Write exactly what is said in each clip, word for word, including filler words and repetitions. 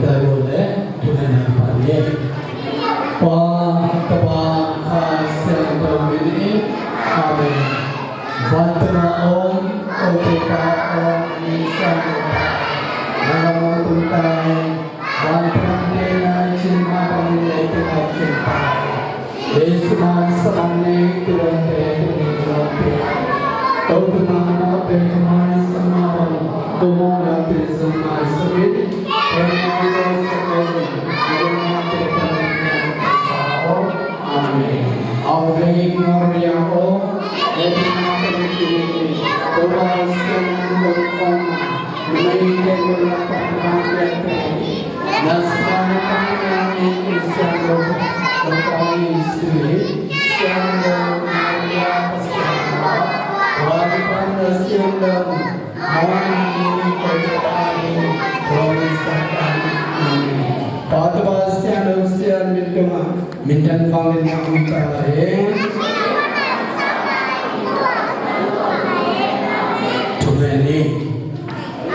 Taiwan le, tunai na pan ni. Pa, Tapa, Kha Siangtho min in. Amen. Vantung a om, ko Topa aw, na min siangtho ta. Na gam hong tung ta hen. Vantung a om pen na cin mah bangin leitung ah cin ta. Jesuh mah sa bang nei, tu dongte tuni zong pia. Ko tu mah mawhte tu mah sa mah bang, ko mawhna tuni zong mah sa in. Ko mawhna sa ko in, ko mawhte tuni zong mah sa in. Amen. Ave Maria, o, e tu mah tuni, ko mawhna sa ko mawhna. Pa, Tapa, Siangtho Pasian min tungah minthang vangliatna om ta hen. Thumen ni.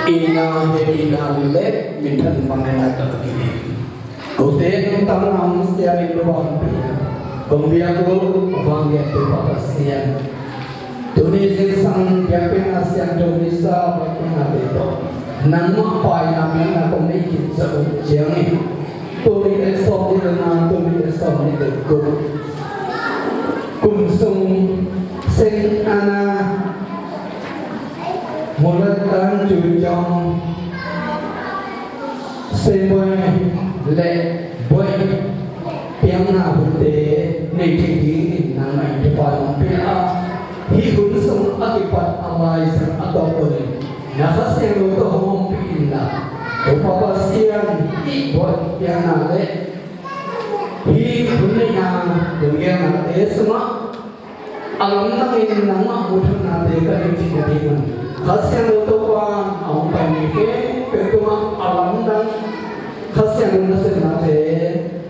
Itna, hehpihna le minthang vangliatna tawh a kidim. Kote nuntakna hong siam in, lungdam pia. Kong biak uh a vanglian Topa Pasian, tuni zingsang biakpiakna siangtho Missa biakpiaknate tawh nangmah paina mialna kong nei khit zawh uh ciangin, tul nih le sawmnih le nga, tul nih le sawmnih le guk kum sung Saint Anna Mulatan Cujong Saint Boy le Boy piakna hunte nei thei dingin nangmah in thupha hong pia a, hih hun sung a kipat a Lai Siangtho a tawpna in na Kha Siangtho tawh hong ompih inla, Topa Pasian hih Boy piakna le hih hun neihna lungkiatnate sungah a lamdangin nangmah muthotnate ka nei theihna ding un, Kha Siangtho Topa a hong pai mi khempeuh tungah a lamdang Kha Siangtho nasepnate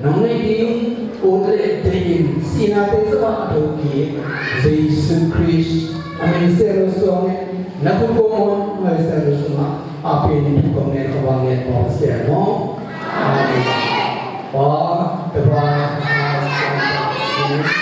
nong nei ding ut le deihin sihnate sungah a thokik Jesuh Khrist a min siangtho suangin na khut kong muan ngai siangtho sungah a pin thu kong ngen ka vanglian Pasian maw. Amen. Pa, Tapa, Kha Siangtho. Amen.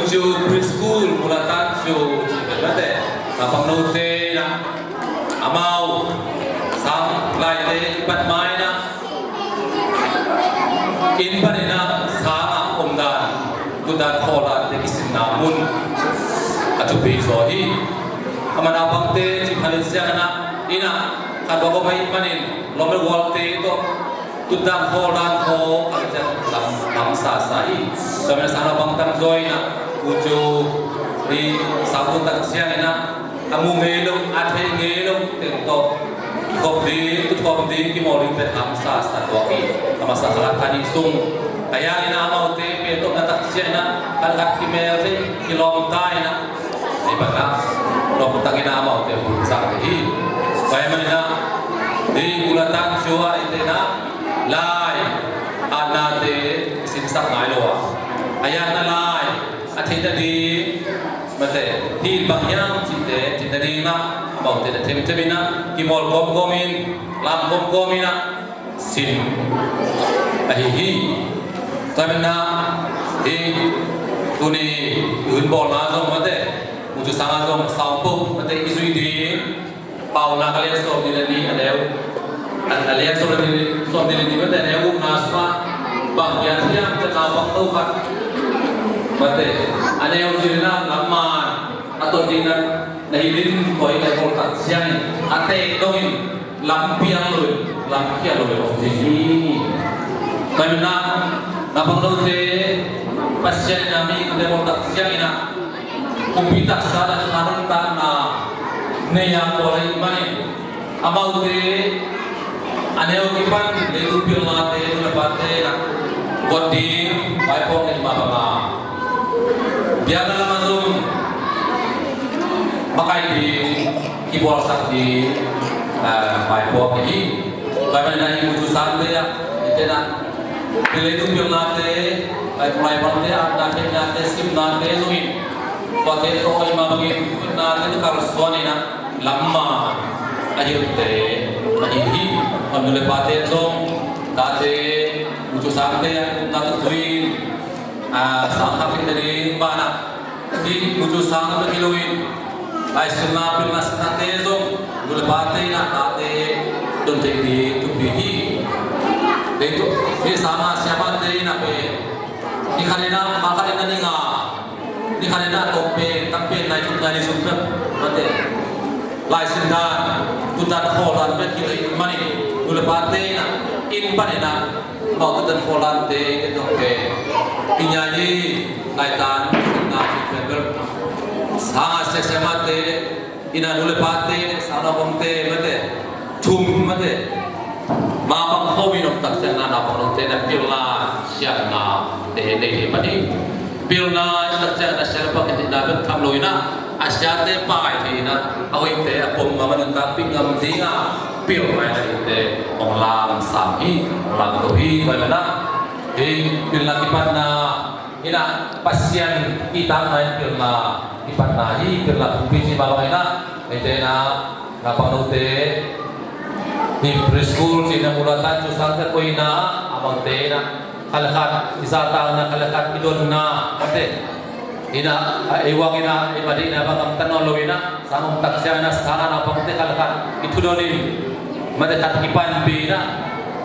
Cu preschool mulatan cu ci pen mate, naupang note inah amau sang laite i pat ma inah inn pan inah sang ah omdan, tutdan khawldante kisinna mun a thupi zaw hi. Amah naupangte ci phalin siang inah, inah khat bak om ahih manin lawm le gualte tawh tutdan khawldan khaw a kiang lam, lam sasa hi. Tua manin sang naupang tamzaw inah, u cu i sang tun tak ciang inah a mu ngei lo, a thei ngei lo teng tawh kikhop ding, tutkhop ding, kimawl ding pen lam sasa tuak hi. A masa khat khat nih sung a yang inah amaute pe tawh na tak ciang inah khat khat kimel thei, kilawm ta inah Ei bangah lawmtakin a amaute hun zak hi. Pai maninah hi, mulatan cu ah i tenah lai atnate i sinsak ngai lo ah, a yatna lai, a theihna ding mate, hi bang hiam cihte theihna dingah amaute na themtheminah kimawl kawmkawmin, lam kawmkawminah sin ahi hi. Tua maninah hi tuni hun bawlna zong mate, mucu sangah zong sound pope mate i zui ding, Paunak a lian sawm nih le nih a neu, a lian sawm nih le nih mate a neu gukna sungah bang hiam hiam te naupang lo khat mate a neu zui le na lamman a ton ding na hi ding, tua hi na hi holtak ciangin a tek dongin lampiang lo, lampiang lo om ding hi. Tua maninah naupang lote Pasian in a mi te holtak ciangin ah kumpi taksa le khanun takna nei a pawl ahih manin amaute a neu kipan leitung pilnate, nu le pate na guat ding vaipuak nei mah banga biakna lamah zong makai ding, kibualsak ding, ah, vaipuak nei hi. Tua maninah hi mucu sangte ah i tenah hi leitung pilnate, lai pulai bangte, atna theihnate, simnate zongin tuate tawh i mah bangin nate tawh kalsuan inah lamman a hilhte ahi hi. Tua nu le pate zong tate mucu sangte ah na tawh zui in, ah, sang khak theihna ding banah hi mucu sang na hi loin laisilna pilna sinnate zong nu le pate inah tate don theih ding thupi hi. Dei tu hi sanga siamate inah pen ni khat inah, kha khat inah ni nga, ni khat inah tom pen tam pen nai thum nai li sung peuh mate laisin dan, tutdan khawldan pek hi lei manin nu le pate inah inn pan inah mau tutdan khawldante i tek dong pen i nyai hi. Laitan sinna ci pen bel sanga siasia mate inah nu le pate, sang naupangte mate thum mate mapang khawm in om tak ciang na naupang lote na pilna siatna te nei thei pan hi. Pilna i tak ciang na siatna pang in na bek tham lo inah a siate pai thei inah a hoihte a pom ngam a nuntakpih ngam dinga pilna i tak te hong lamsang hi, hong lamto hi. Tua maninah hi pilna kipatna inah Pasian i takna in pilna kipatna hi. Pilna pumpi ci mah bang inah eite inah naupang note hi preschool ci inah mulatan cu sangte koihna amaute inah khat le khat i zahtakna, khat le khat i donna mate inah ei uang inah ei madihna bang gamta nawn lo inah sang om tak ciang inah sang a naupangte khat le khat i thudon in mate khat kipanpih inah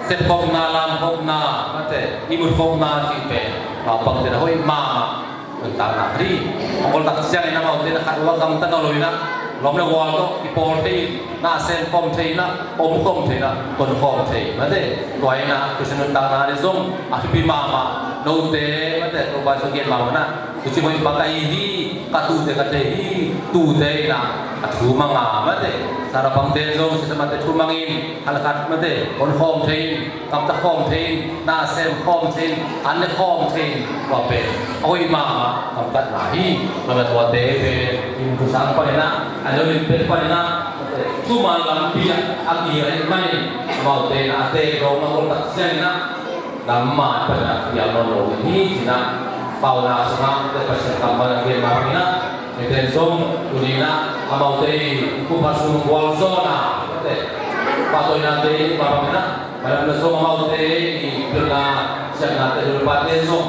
sepkhopna, lamkhopna mate ihmutkhopna cih pen naupangte na hoih mahmah nuntakna hi. Hong kol tak ciangin amaute na khat uang gamta nawn lo inah lawm le gual tawh kipawl thei inah sem khawm thei inah om khawm thei inah ton khawm thei mate tua inah Khristian nuntakna ding zong a thupi mahmah. Note mate Topa Jesu gen mahmah inah tuci mawh in bang ka hi hi, ka tute ka thei hi, tute inah a thu manga mate sang naupangte zong siasia mate thu mangin khat le khat mate ton khawm thei in, gamta khawm thei in, na sem khawm thei in, an ne khawm thei in, tua pen a hoih mahmah gamtatna hi. Tua manin tuate pen i mucu sang pan inah a neu lim pen pan inah thuman lampi ah a kihel ahih manin amaute inah a tek dong a kol tak ciang inah lamman pan inah pial nawn lo ding hi ci inah Paunak sungah te Pasian kammal a gen mah bang inah mite zong tuni inah amaute i kupa sung gualzawhna te pahtawinate i mah bang inah Malam na zong amaute i pilna siatnate nu le pate zong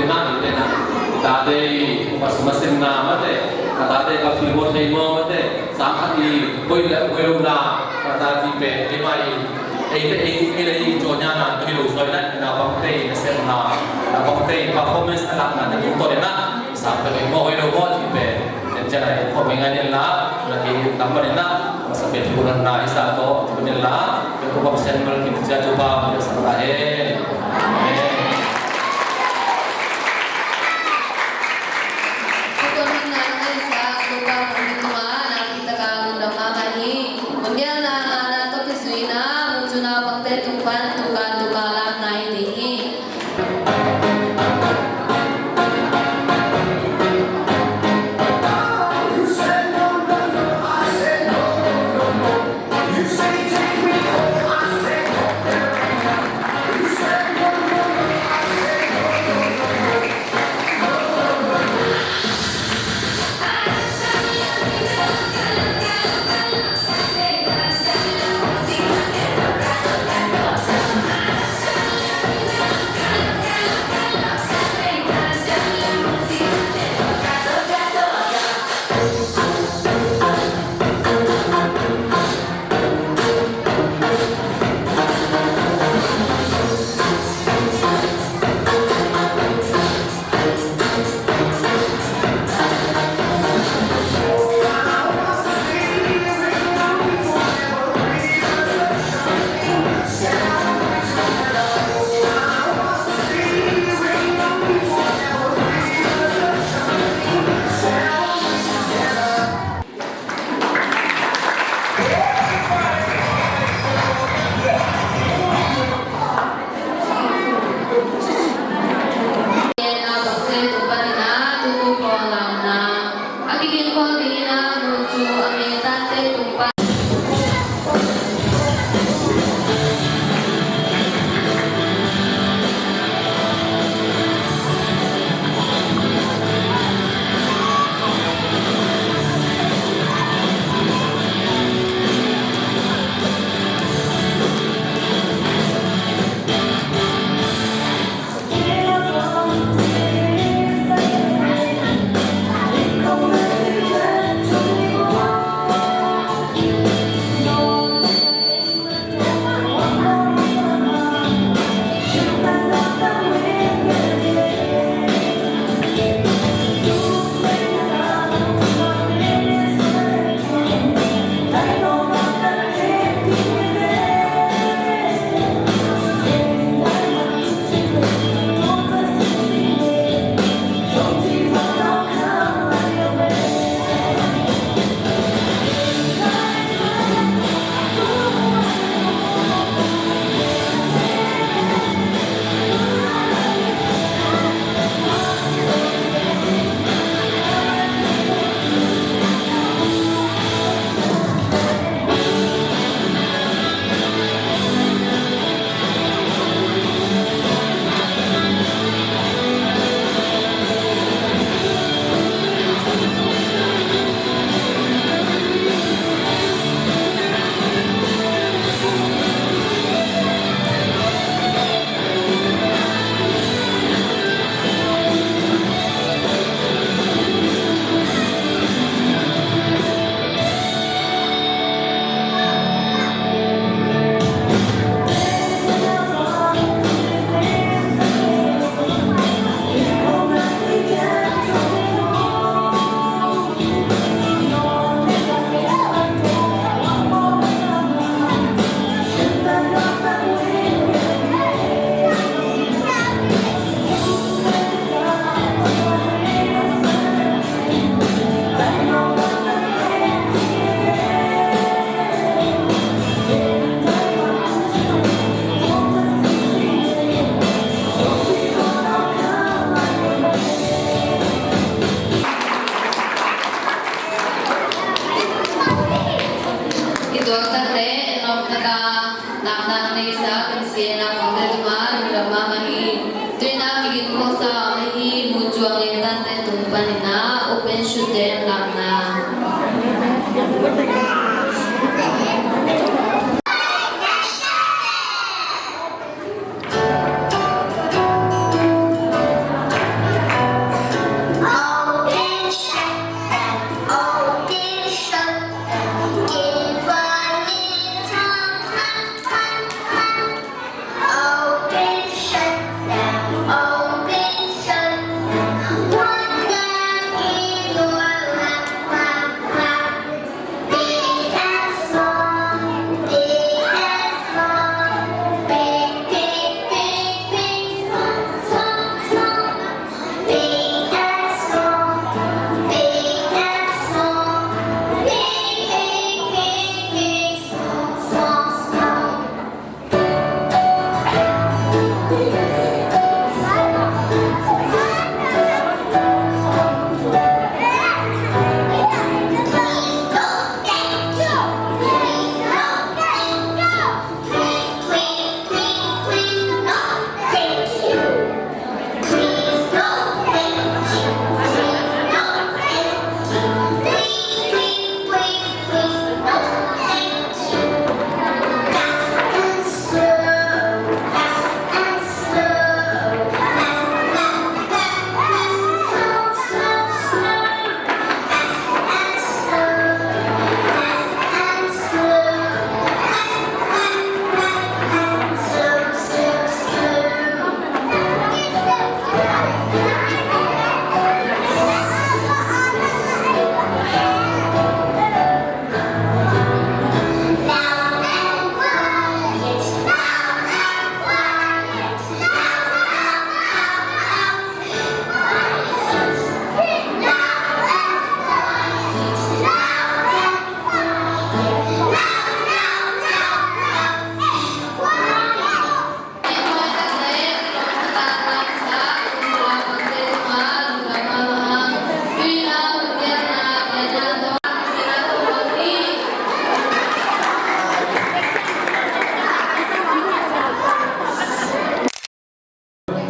teng na i tena. Tate i, pasal masin na mate, tate ka pi mo thei mo mate, sang khat i, koi la, koi lo na, tate pen, i mai, ei te ei, ei le ei jo nya na, koi lo soi na, na bang te, na sem na, na bang te, performance na, na te kung to le na, sang te mo, koi lo mo, ti pen, en jana, en ko me ngai den la, la ki, tam ba den la, Masa pia thuhilhna i sa tawh thuhilhna, pia thuhilhna, pia thuhilhna, pia thuhilhna. Amen. Thuhilhna i sa Topa hong i tungah nakpi takin lungdam mahmah hi. Hong gelna, ngahna tawh kizuihna, mucuna bangte tung pan tukan tukan lam nai ding hi.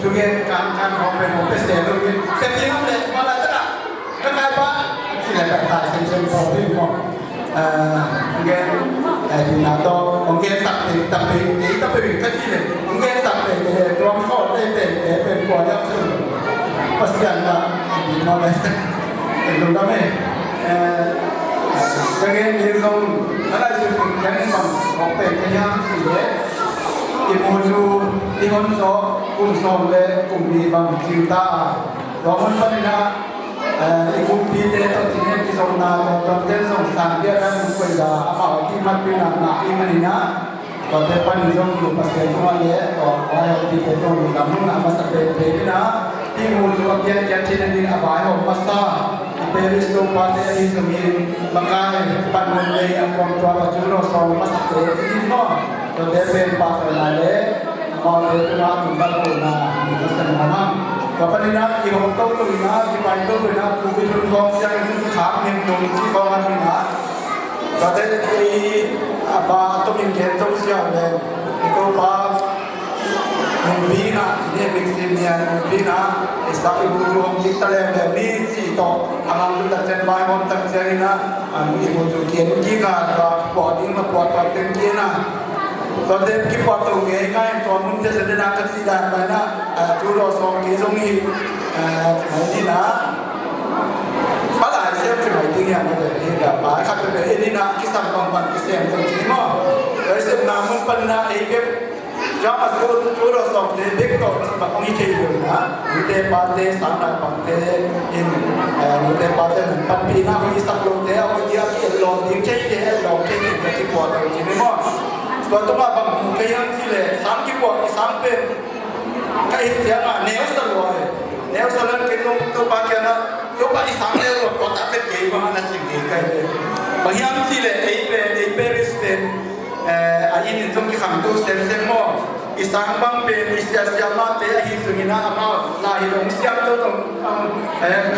Thugen kan kan hong pen hong pe se lo in. Se ti hong le ma la ta ka kai pa. Ti le ka tai sen sen ko ti mo. Thugen ti na to hong gen tak te tak pe te tak pe ka ti le hong gen tak te te tuang ko te te te pen ko ya su. Pasian na di mo le se. Pen lo da me. Thugen ni zong ala su thugen bang hong pen ka ya ti le. I mu cu i hon zawh kum sawm le kum nih bang cing ta a, tua hun panin ah i kumpite tawh cihnem kizopna tawh tuamte zong sang biakna mun koih a amau a kihmat pina ngah i manin ah, tuate panin zong nu Pasian tungah le tua vaihawmpite tungah lungdam nungna masa penpen in ah, hih mu cu a piankhiat theihna ding a vaihawm masa i Paris Topate ahi zongin makai panmun nei a kuamtuam a cu lawsawng masate i ding maw? Tuate pen pahtawi lai le amaute tungah nuntak lohna mi ka san ngam hang. Tua panin ah kihong to lo in ah kipai to lo in ah pu i hun khawng ciang in khak ning nung ci khawng an in ah tuate i a ba a tawm in gen to siau le i Topa nungpi in ah, cihnem bik sim nia nungpi in ah i sak i bu cu hong kik ta leuleu ni ci tawh a mang cu tak cian vaihawm tak ciang in ah a nu i bu cu kian kik a tua puak ding na puak tua teng kian ah. Tuate kipuak to ngei ngai tua mun te sa dena ka cih dan bai na cu lawsawng kei zong hi. Mai ni na palai siam ci mai ding hiam mate hi da bai khat pe pe ni na kisam bang bang kisem to ci ni maw? Tua i sepna mun pan na ei bek Jama cu cu lawsawngte bek tawh ci bang hong hi thei lo in ah nute pate sang naupangte in nute pate nan panpihna hoih i sak lote a hoih ding a ki-etlawm ding thei te etlawm thei te ka kipuak lo ci ni maw? Tua tungah bang mu kei hiam cih leh sang kipuak i sang pen ka it ciangah neu sa lua e. Neu sa lua kei zong Topa kiangah Topa i sang neu lua puak tak vet kei bang a na cing kei kai ve. Bang hiam cih leh ei pen ei Paris pen a inn in zong kikhangto semsem maw? I sang bang pen i siasia mahte ahi zongin ah amau lai hi lo siamto zong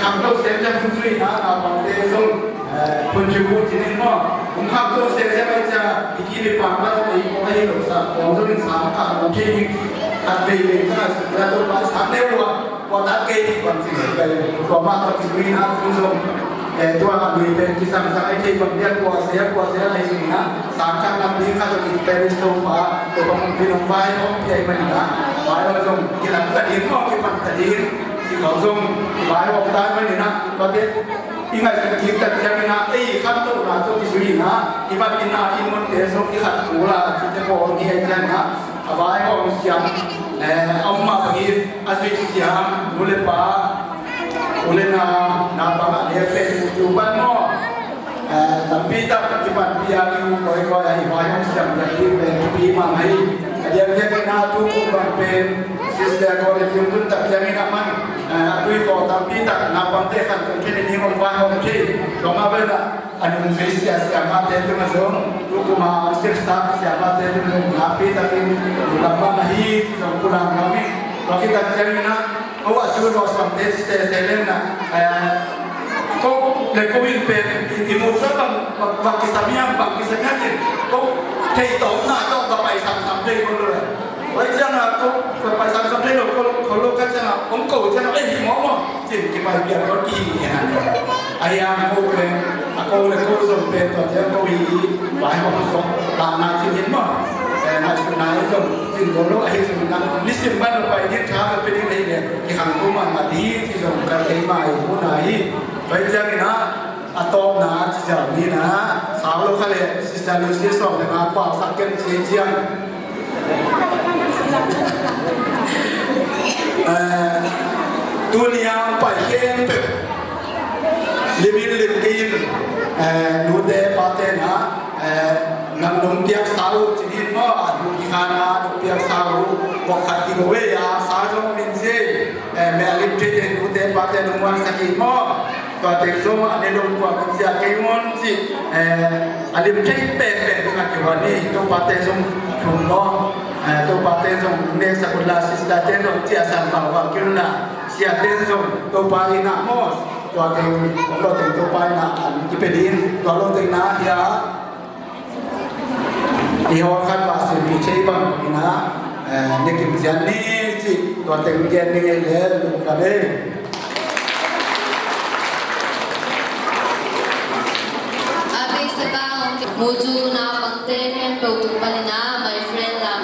khangto semsem hun zui in ah naupangte zong hun cu bu cinin maw? Hong khangto semsem ahi cia i kimipa mah zong ei kong ahi lo sa kong zong in sang khang lo thei ding khat vei vei ka ngaihsut cia Topa i sang neu lua. Puatak kei bang ci kei tua mah tawh kizui na tu zong tua a lui pen kisangsa ai thei bang dia kua sia kua sia ai zui na sang thak lam ding kha zong in Paris to pa tua bang pi nong vai hong pi ai mani na vai lam zong kilam ta ding mawh kipan ta ding ci khawng zong vai hong tai mani na tua te i ngaihsut kik tak ciang ina ei khat to na to kizui na i vat ina i mun te zong i khat kul a ci te pawl hi ai ciang na a vai hong siam a um mah bangin a zuih siam nu le pa u le na naupang a lek pen tu pan maw? Tampi tak i panpih a i u kawikawi a i vai hong siam ding pen thupi mahmah hi. A diakdiak in a tu kum bang pen sister college in tun tak ciangin a man a tui kaw tampi tak naupangte khan tung khen in hong vai hong thei. Tua mah bel a a nungzui sia siamahte tungah zong tu kuma a sirsak siamahte tungah zong nakpi takin lungdam mahmah hi ci zong pulak nuam ing. Tua khit tak ciangin ah ko a cu lawsamte ci sese leng na ko le ko in pen i mu sa bang bang kisam hiam bang kisam hiam cin ko thei tawm na tawh ka pai samsam thei ko lo. Oi ciang a ko ka pai samsam thei lo ko lo ka ciang a om ko ciang a ei hi mawk mawk. Cin kipai piak lo ki hi hi han. A hiang ko pen a ko le ko zong pen tua ciang ko hi hi vai hong zong ta na cin hin maw? Ngaihsutna hi zong cin ko lo ahi zong na nisim ban lo pai ding tha ka pe ding ahi le kikhang ko mahmah ding ci zong ka thei mai ko na hi. Tua hi ciangin ah a tawpna a ci ciang ni na sau lo kha le Sister Lucy sawm le nga kuang sak ken ci ciang. Tuni a pai khempeuh limin limpi in nute pate na nang nong piaksa uh cinin maw a duh kikhana nong piaksa uh kawkhat kigo vei a sa zong min ci me a lim thei nute pate nong muansak in maw? Tua teng zong a ne lo tua min ci a kei ngon ci a lim thei penpen ding a kihuan ni Topate zong thum maw? Topate zong neksak unla sisterte zong ciahsan bangvang kilna siate zong Topa in ah maw? Tua teng om lo teng Topa in ah an kipia ding tua lo teng na hia i hawlkhat pah simpi thei bang in ah ne kim cian ni. Tua teng gen ding ei leh lungdam ei. A beisa ka hong mu cu naupangte khempeuh tung panin ah my friend lam.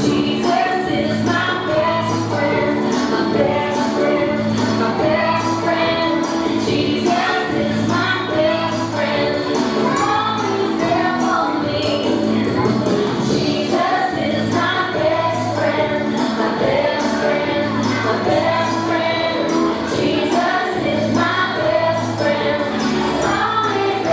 Jesus is my best friend, my best friend, my best friend. Jesus is my best friend, always there for me. Jesus is my best friend, my best friend, my best friend. Jesus is my best friend, always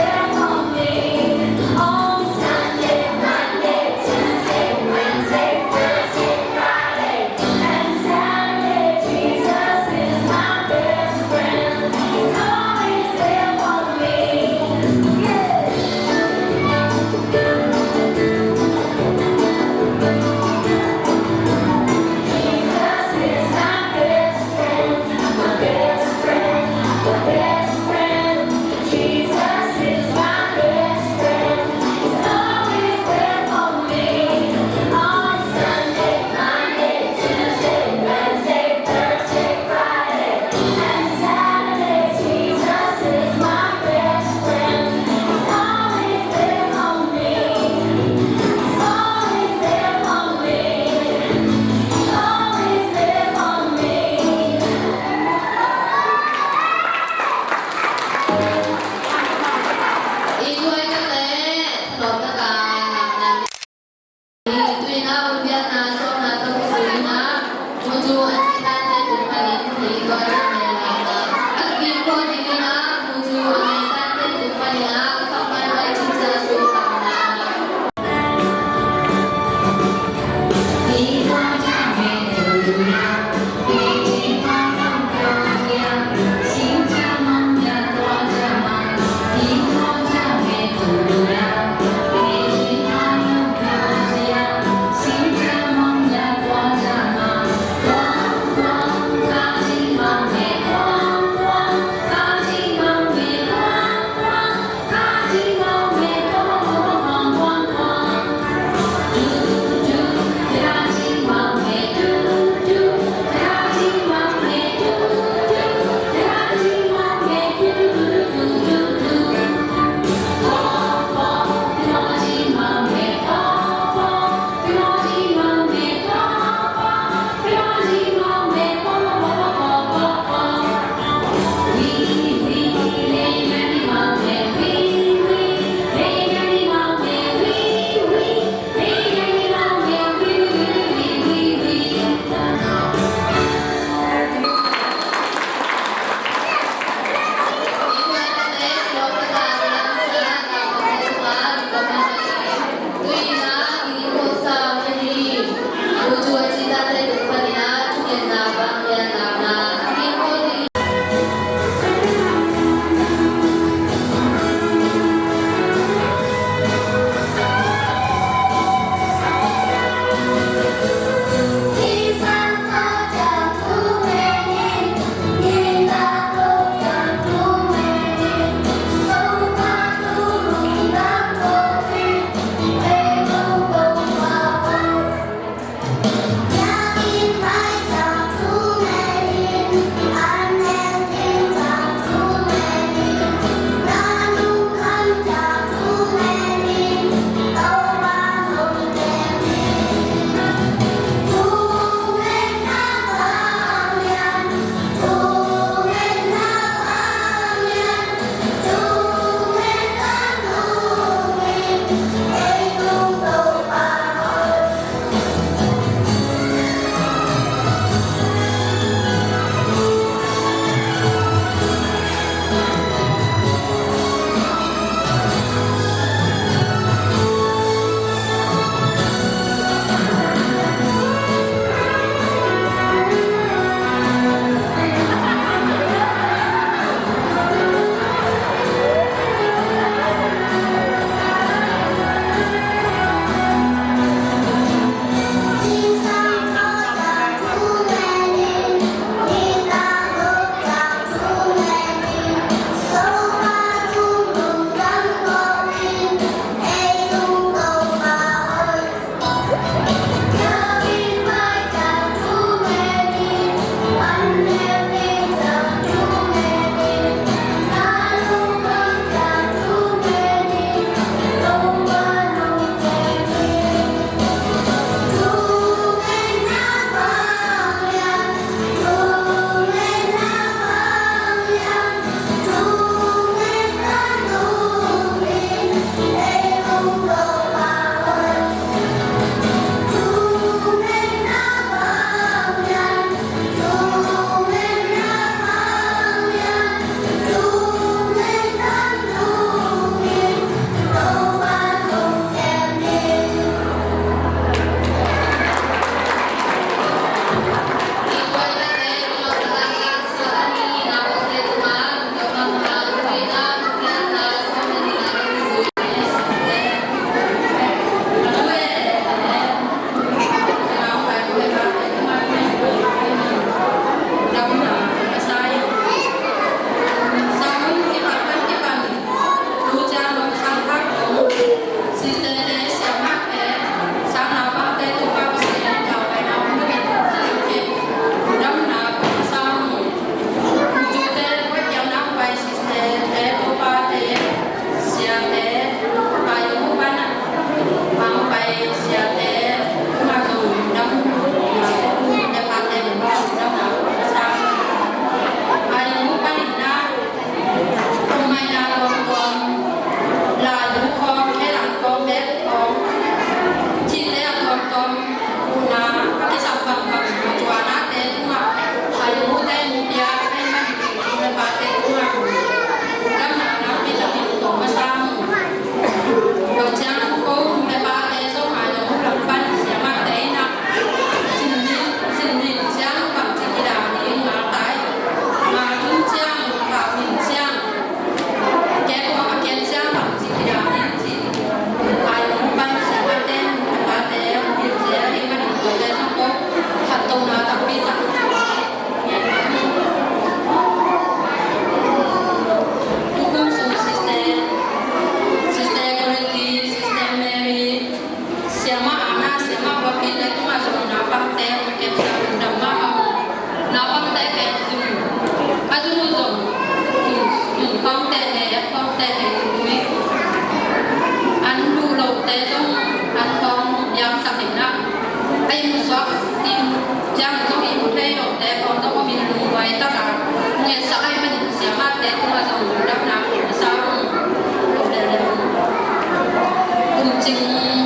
Musuak i ciang zong i mu thei lote khawng zong om in lungduai taka hong etsak ahih manin siamahte tungah zong lungdamna kong sa ung. Kumcing,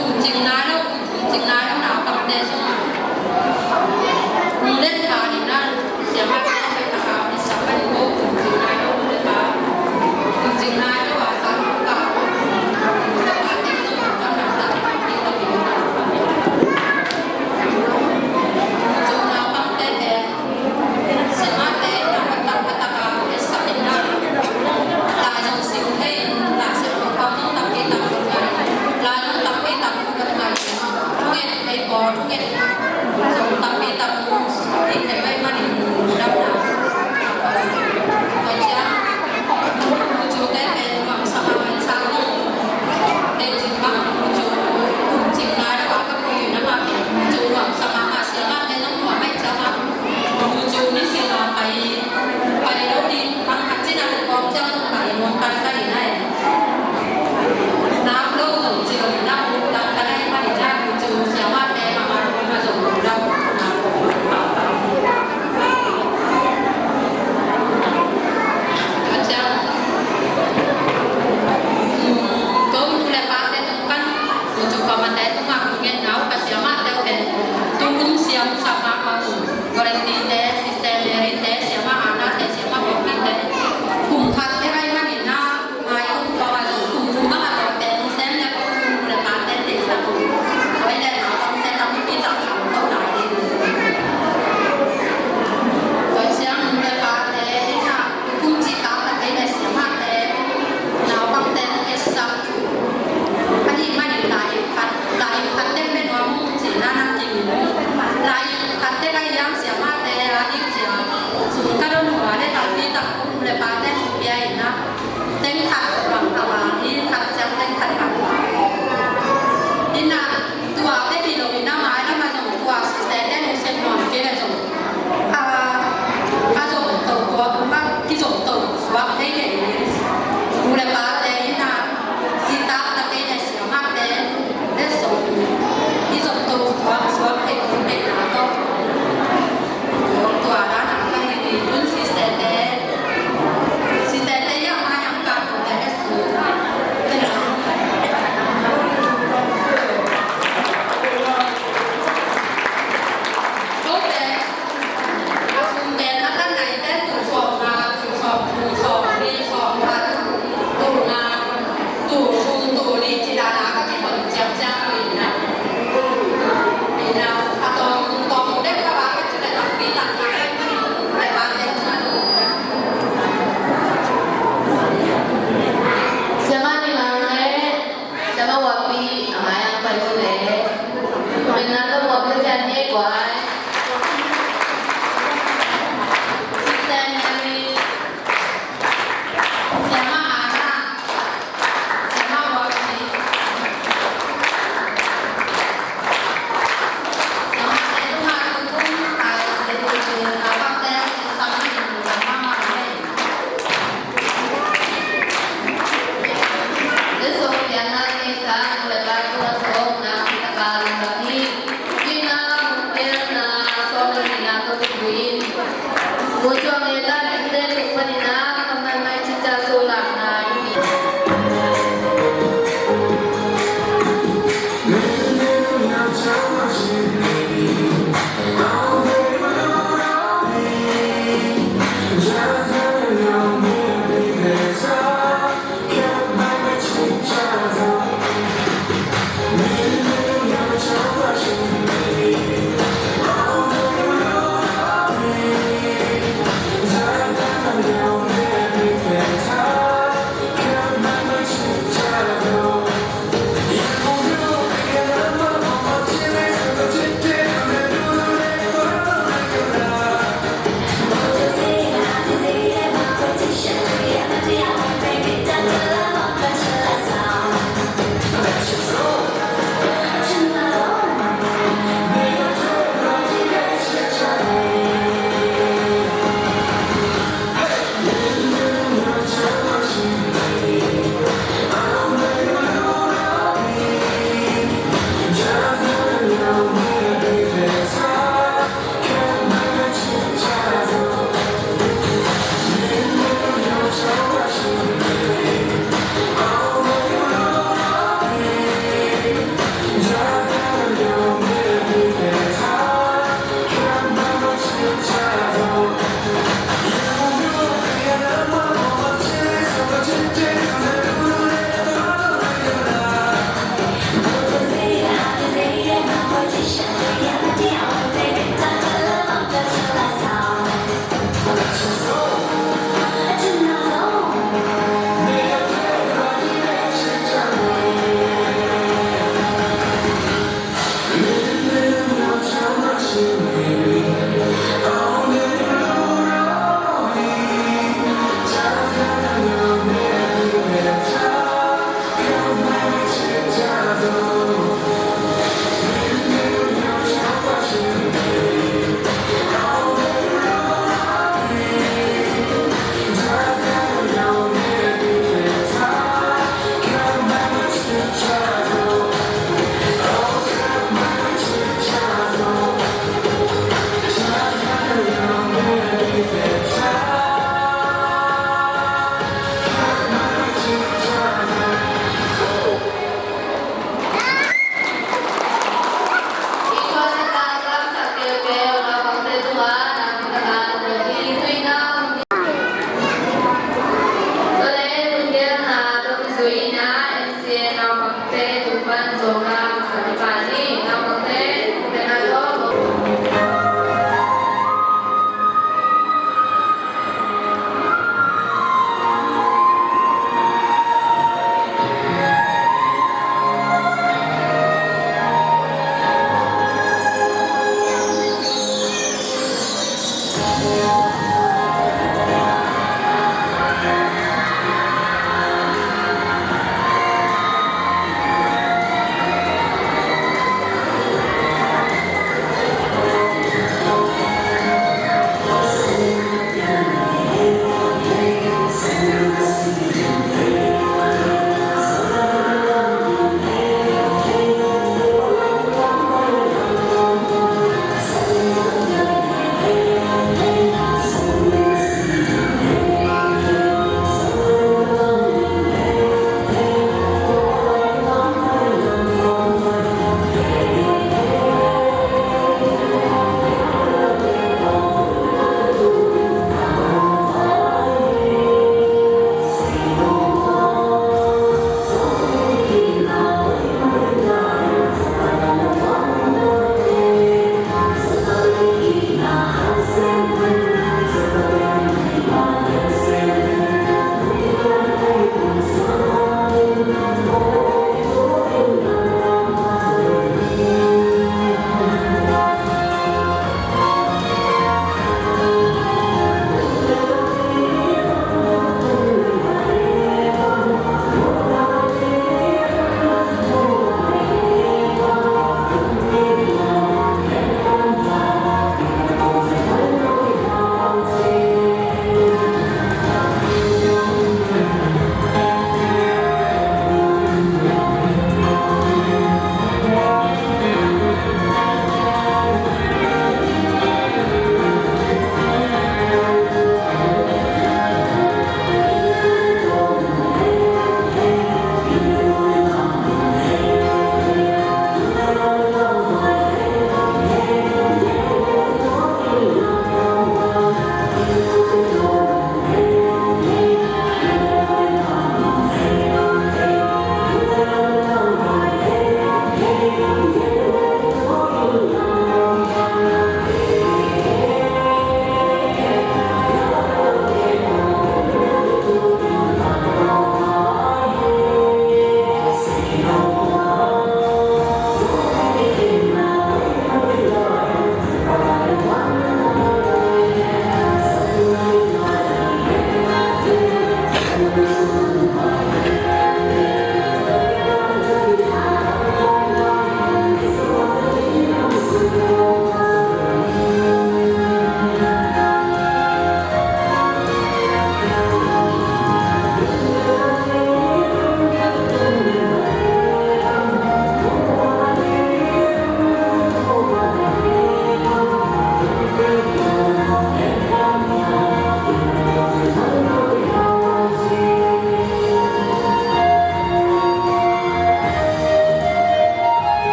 kumcing nai lo, kumcing nai lo naupangte zong hong let kha ding na siamahte hoih taka hong etsak ahih manin kumcing nai lo, kumcing nai lo a sa lo ka, kumcing nai lo a sa lo ka,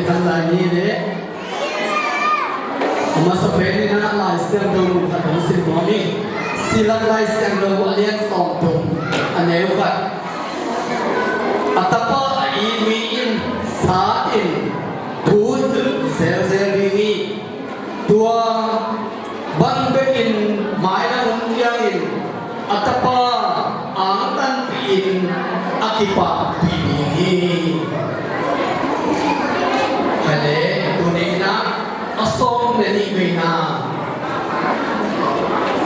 Kan lai ni le a masa pen in ah Lai Siangtho mun khat hong sim nuam ing. Silak Lai Siangtho a lian sawmthum, a neu khat. A tapa a it mi in sat in thu hilh zelzel ding hi. Tua bang bekin mailam hun ciangin a tapa angtanpih in a kipahpih ding hi. Hale, tuni in ah a sawm le nih veina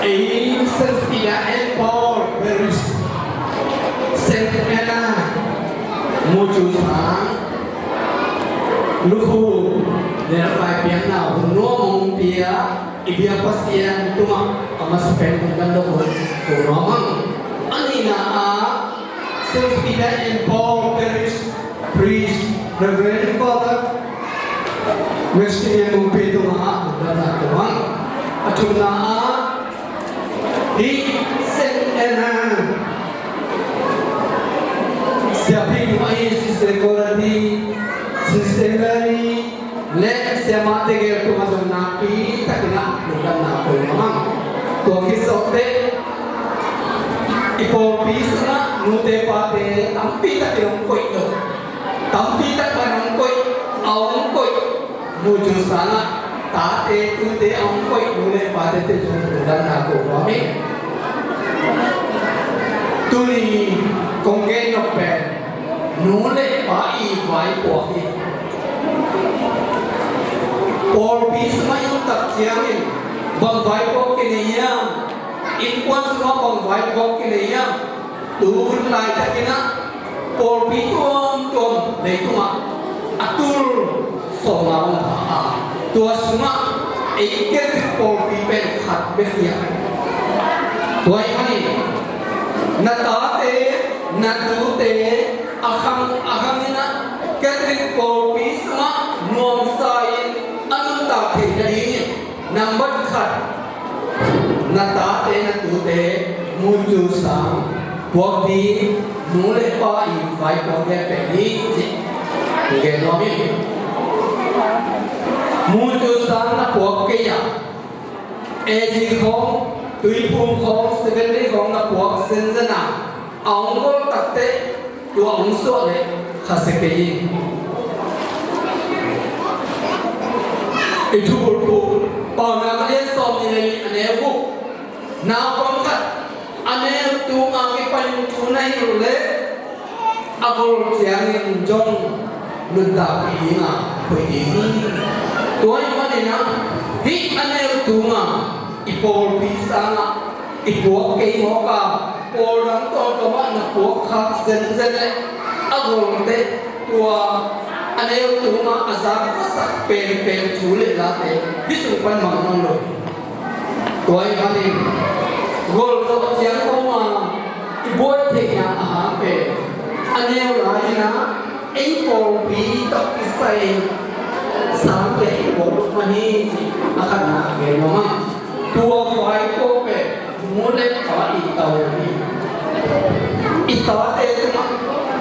ei Saint Peter and Paul Parish, Saint Anna, Mucu Sang, lukhu le pai piakna hun nuam hong pia i biak Pasian tungah a masa pen hong dam lo hun nuam ang. A nihna ah Saint Peter and Paul Parish Priest Reverend Father Maximian Mungpi tungah hong damna tuang. A thumna ah hih Saint Anna siapi tungah hi, Sister Corati, Sister Mary le siamahte gel tungah zong nakpi takin ah lungdamna kong mang. Tua khit zawh teh i pawlpi sungah nute pate tampi takin hong koih lo. Tampi tak pan hong koih, a hong koih. Mucu Sang ah tate tute a hong koih nu le pate teh zong lungdamna kong mang hi. Tuni kong gen nop pen nu le pa i vaipuak hi. Pawlpi sungah i om tak ciangin bang vaipuak kinei hiam? Innkuan sungah bang vaipuak kinei hiam? Tu hun laitakin ah pawlpi tuamtuam leitungah a tul sawmnga bang pha a, tua sungah ei Catholic pawlpi pen khat bek hi a. Tua ahih manin na tate, na tute a khang a khang in ah Catholic pawlpi sungah nuamsa in a nuntak theih nadingin, nambat khat, na tate na tute Mucu Sang puak ding nu le pa i vaipuak lian pen hi, ci. Gen nuam ing. Mucu Sang na puak kei a, A G khawng, Tuiphum khawng, Seventh Day khawng na puak zenzen a, a hong gol tak teh tua hong suah leh khasia kei in. I thubulphuh Paunak a lian sawmnih le nih, a neu guk. Naupang khat a neu tung a kipan thu na hilh leh a gol ciangin zong nuntakpih ding a hoih ding hi. Tua ahih manin ah hih a neu tung a i pawlpi sangah i puak kei mawk a, pawl dang tawntawm ah na puak khak zenzen leh a gol teh tua a neu tung a a zak masak penpen thu le late hih sung pan mang nawn lo hi. Tua ahih manin gol zawh ciang kawma i buai theihna a hang pen a neu lai-in ah ei pawlpi tawh kisai sang le i puak mah hi, ci a khatna gen nuam a. Tua vai ko pen nu le pa i tau hi. I tate tungah,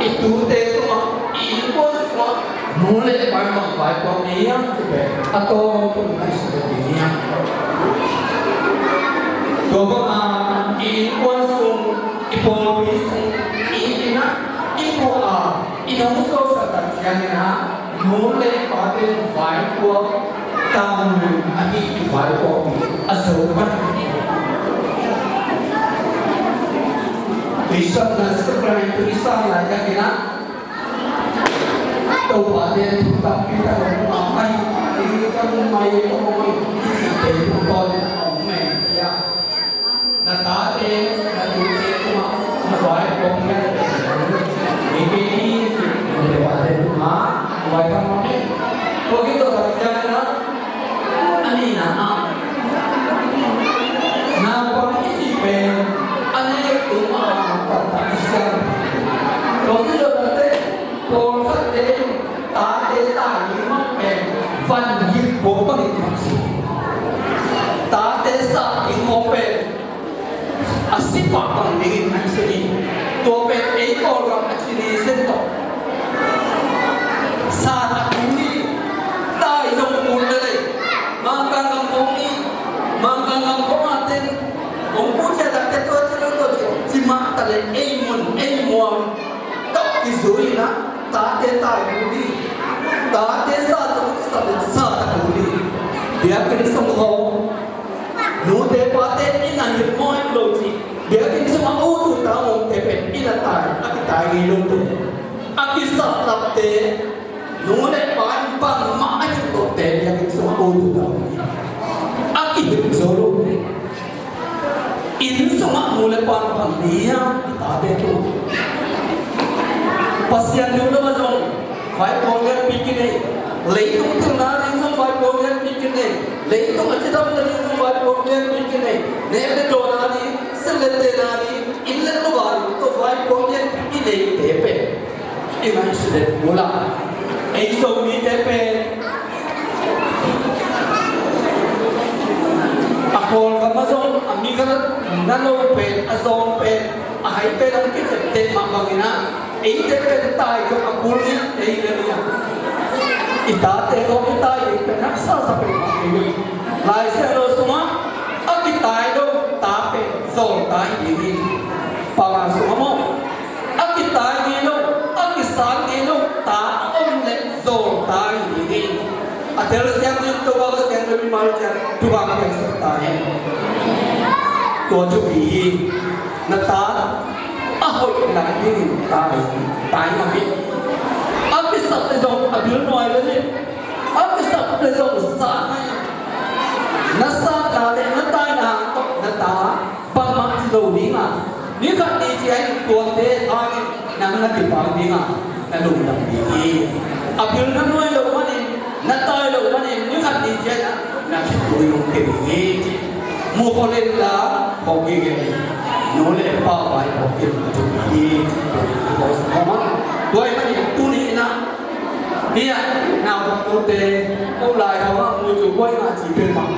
i tute tungah, i innkuan tungah nu le pa i bang vaipuak ngei hiam cih pen a tawm tung ngaihsut ding hi. Tua bangah i innkuan sung, i pawlpi sung, i inn ah i puak a, i nong suaksak tak ciangin ah nu le pate vaipuak tangthu ahi i vaipuakpih a zo pan. Bishop na Sacrament tu i sang laitakin ah Topa te thu tampi tak hong pia mai, hong mai, hong mai, hong mai, hong mai, hong mai, hong mai, hong mai. Na tate, na tute tungah na vaipuak hi. Ei pen i tate tungah na vaipuak hi. Tua khit tawh tak ciangin ah a nihna ah naupang i cih pen a neu tungah a taktak i siam. Tua khit tawh tak teh pawlkhatte in tate tai ding mah pen van gik buak bangin sak si. Tate sat ding khawng pen a si pah bang dingin sak si. Tua pen ei Kawlgam a ci ni zen tawh sat a tung hi. Sa le ei mun ei muang tawh kizui in ah tate tai kul hi. Tate sa tawh kisap in sa ta kul hi. Biakinn sung khawng nute pate inn ah hilh maw hilh lo cih, biakinn sungah u tuta mawngte pen inn ah tai, a kitai ngei lote, a kisap lapte, nu le pa in bangmah a hilh lote biakinn sungah u tuta mawng hi. A kihilh zo lote. Inn sungah nu le pa bang nei hiam? I tate tungah. Pasian thu lamah zong vaipuak lianpi kinei. Leitung pilna ding zong vaipuak lianpi kinei. Leitung a cidamna ding zong vaipuak lianpi kinei. Nek le dawn a ding, sil le ten a ding, inn le lo a ding tawh vaipuak lianpi i neite pen i ngaihsut let uh la. Ei Zomite pen a Kawlgam ah zong a mi gam na lo pen, a zawng pen, a hai pen hong kitepteh mah bangin ah eite pen tai zong a kul ngiat ei le ngiat. I tate zong i tai ding pen haksa sa pen mah ei. Lai Siangtho sungah a kitai lo ta pen zawlta hi ding hi. Paunak sungah maw, a kitai ngei lo, a kisang ngei lo ta a om leh zawlta hi ding hi. A telsiam ding Topa Pasian in mimal ciat thupha piaksak ta hen. Tua thupi hi. Na ta a hoih nak dingin tai, tai mah hi. A kisap leh zong a bil nuai lel hi. A kisap leh zong sa ngai. Na satna leh na taina hang tawh na ta bangmah ci lo ding a, ni khat ni ciangin tuate hangin nang na kipak ding a, na lungdam ding hi. A bil na nuai loh manin, na tai loh manin, ni khat ni ciangin na khitui hong kei ding hi. Mu khol in la, khol kei kei. Nu le pa vai khol kei ding hi. Tua ahih manin tuni in ah, ni ah, naupang tute, ko lai hau ah, mu cu buai ngah ci pen mah.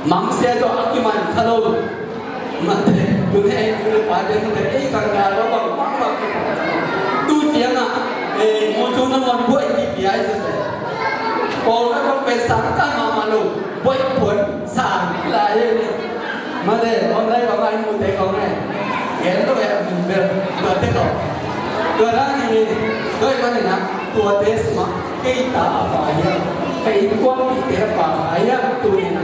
Mangsia tawh a kiman kha lo. Mate, tuni ei nu le pate mate, ei kan ga lo bang bang bang. Tu ciangah, eh, mu cu nangawn buai kipia hi sese. Pawl na kong pen sang kan mahmah lo, buai puan sang kila hi. Mate, online bang ai mute kong eh. Gen lo eh, a min bel, tuate kong. Tua dan hi, tua hi mate na, tuate sima, kei ta a pa hiam, kei kuang kei te a pa hiam, tuni na.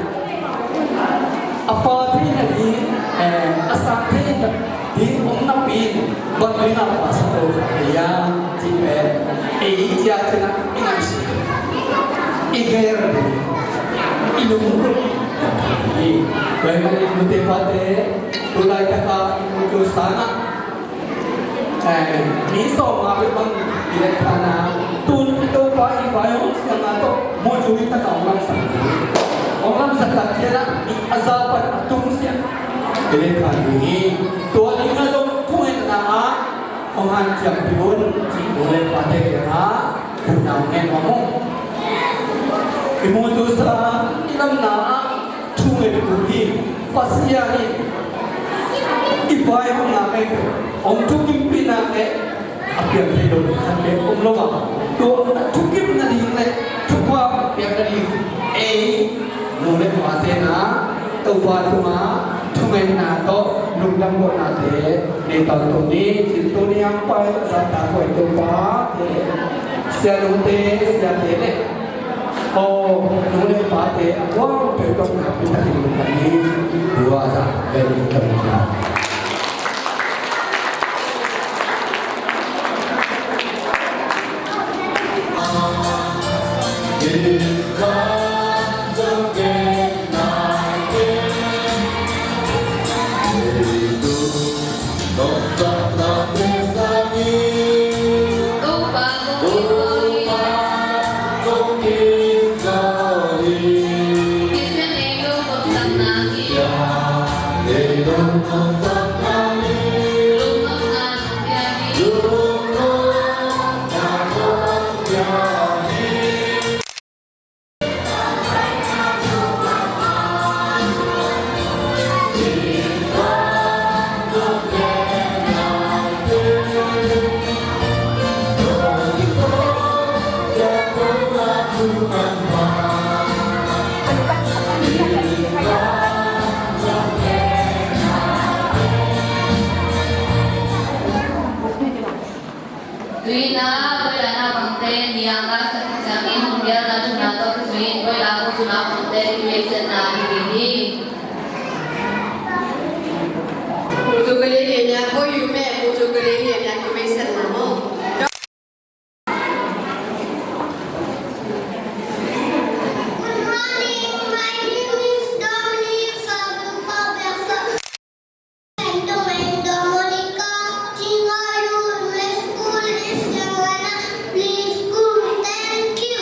A pa theihna ding, eh, a sang theihna ding om napi in bang ding a pa sa to kha kei hiam cih pen ei ciatciat in ah i ngaihsut, i gel, i lunggulh hi. Tua ahih manin nute pate, tu laitak a i mutu sangah Eh, mi sawm nga bek bang i let kha na, tun i Topa i vai hong siang a tawh, mu cu i tak a hong lamsak. Hong lamsak tak ciangin ah, i a za pan a tung siang. I let kha ding hi. Tua ding a zong thungetna ah hong hanciampi un, cih nu le pate kiangah thumna hong ngen nuam ung. I mu cu sa, i lamna ah, thunget uh hi. Pasian in i vai hong ngak ei, hong thukimpih nak ei, a piang thei lo khat le om lo a. Tua a thukim nading le thupha piak nading ei nu le pate na Topa tungah thungetna tawh lungdam kohnate nei tawntung ni. Cin tuni a hong pai a zahtak huai Topa te, sianute, siate le aw nu le pate a kuang peuh tawh nakpi takin lungdam ni. Tua zah pen lungdam ni. Ina, koilaina pangte niangka sak ciangin hong gialna thuna tawh kizui-in koilaina kuzuna pangte kimeisatna hi ding hi. Putu kali liania ko yume, putu kali liania kimeisatna mo. Good morning, my name is Dominique Sadupa Versa. And to my Dominica, Tingalu, my school is Yangana. Please school, thank you.